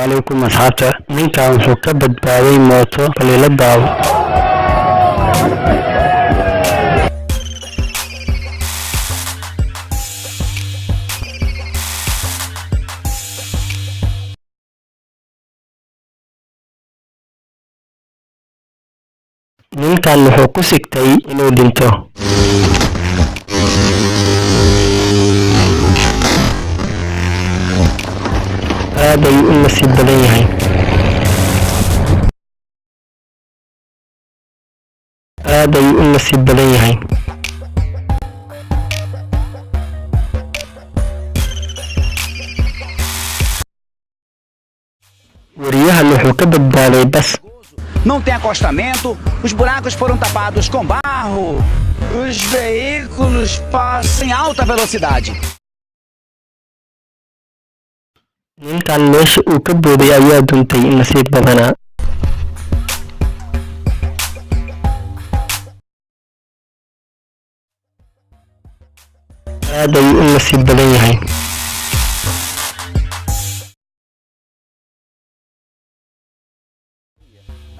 Calaykum asxaabta. Ninkan wuxuu ka badbaaday mooto. Bal ila daawo. Ninkan wuxuu ku sigtay inuu dhinto. Aad ayuu u nasiib badan yahay. Aad ayuu u nasiib badan yahay. Wariyahan wuxuu ka badbaaday bas. Não tem acostamento, os buracos foram tapados com barro. Os veículos passam em alta velocidade. Ninkan meesha uu ka booday ayaa duntay. Nasiib badanaa. Aad ayuu u nasiib badan yahay.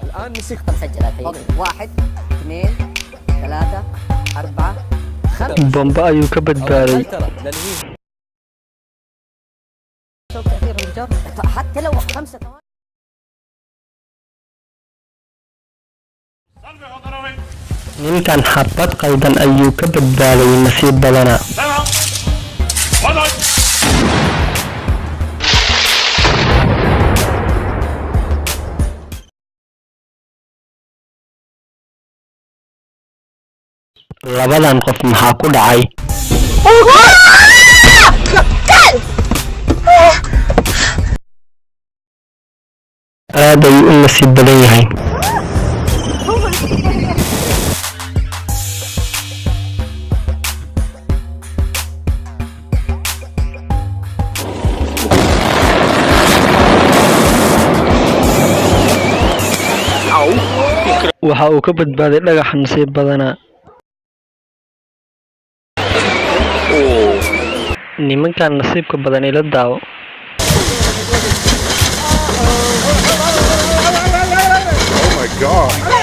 الان مسكت. مسجلة. Okay، واحد، اثنين، ثلاثة، أربعة، خمسة. Bombo ayuu ka badbaaday. ترى لان هي صوت تأثير الانفجار حتى لو 5 ثواني. Ninkan xabad qaldan ayuu ka badbaaday. Nasiib badanaa. Labadan qof maxaa ku dhacay? Aad ayuu u nasiib badan yahay. Waxa uu ka badbaaday dhagax. Nasiib badanaa. Nimankan nasiibka badan, ila daawo. Oh my God.